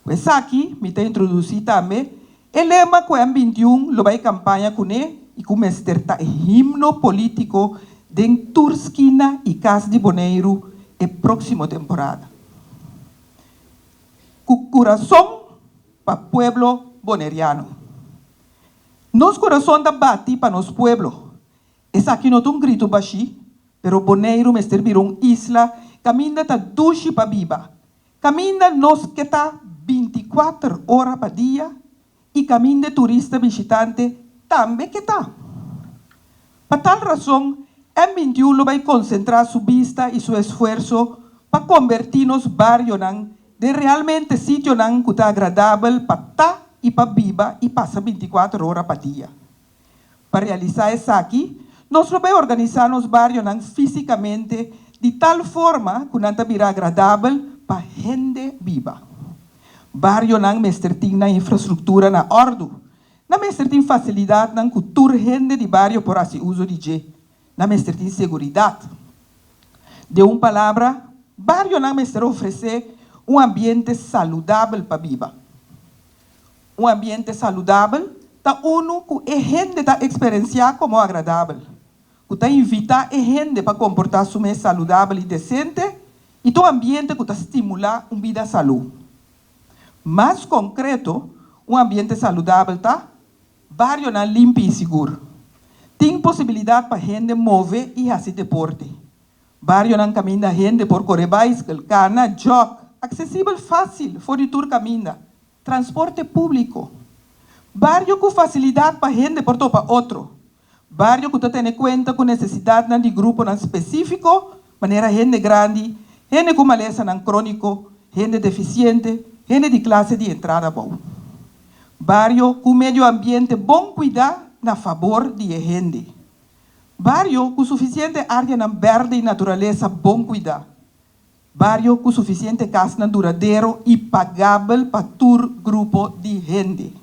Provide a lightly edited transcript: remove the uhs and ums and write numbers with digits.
Ku esaki mi ta introdusí tambe e lema ku M 21 lo bai kampaña kuné i ku mester ta e himno polítiko den tur skina i kas di Boneiru e próksimo temporada. Ku kurason pa pueblo boneriano. Nos kurason ta bati pa nos pueblo. Esaki no ta un gritu bashí, pero Boneiru mester bira un isla kaminda ta dushi pa biba, kaminda nos ke ta 24 ora pa dia i kaminda e turista bishitante tambe ke ta. Pa tal rason, M 21 lo bai konsentrá su bista i su esfuerso pa kombertí nos barionan den realmente sitionan ku ta agradabel pa ta i pa biba i pasa 24 ora pa dia. Pa realisá esaki, nos lo bai organisá nos barionan físikamente di tal forma ku nan ta bira agradabel pa hende biba. Barionan mester tin nan infrastruktura na òrdu. Nan mester tin fasilidatnan ku tur hende di bario por hasi uso di dje. Nan mester tin seguridat. Den un palabra, barionan mester ofresé un ambiente saludabel pa biba. Un ambiente saludabel ta unu ku e hende ta eksperensiá komo agradabel, ku ta invitá e hende pa komportá su mes saludabel i desente i ta un ambiente ku ta stimulá un bida salú. Mas konkreto, un ambiente saludabel ta barionan limpi i sigur. Tin posibilidat pa hende move i hasi deporte. Barionan kaminda hende por kore baiskel, kana, jòg, aksesibel fásil for di tur kaminda. Transporte públiko. Bario ku fasilidat pa hende por topa otro. Bario ku ta tene kuenta ku nesesidatnan di gruponan spesífiko, manera hende grandi, hende ku malesanan króniko, hende defisiente, hende di klase di entrada abou. Bario ku medio ambiente bon kuidá na fabor di e hende. Bario ku sufisiente áreanan bèrdè i naturalesa bon kuidá. Bario ku sufisiente kasnan duradero i pagabel pa tur grupo di hende.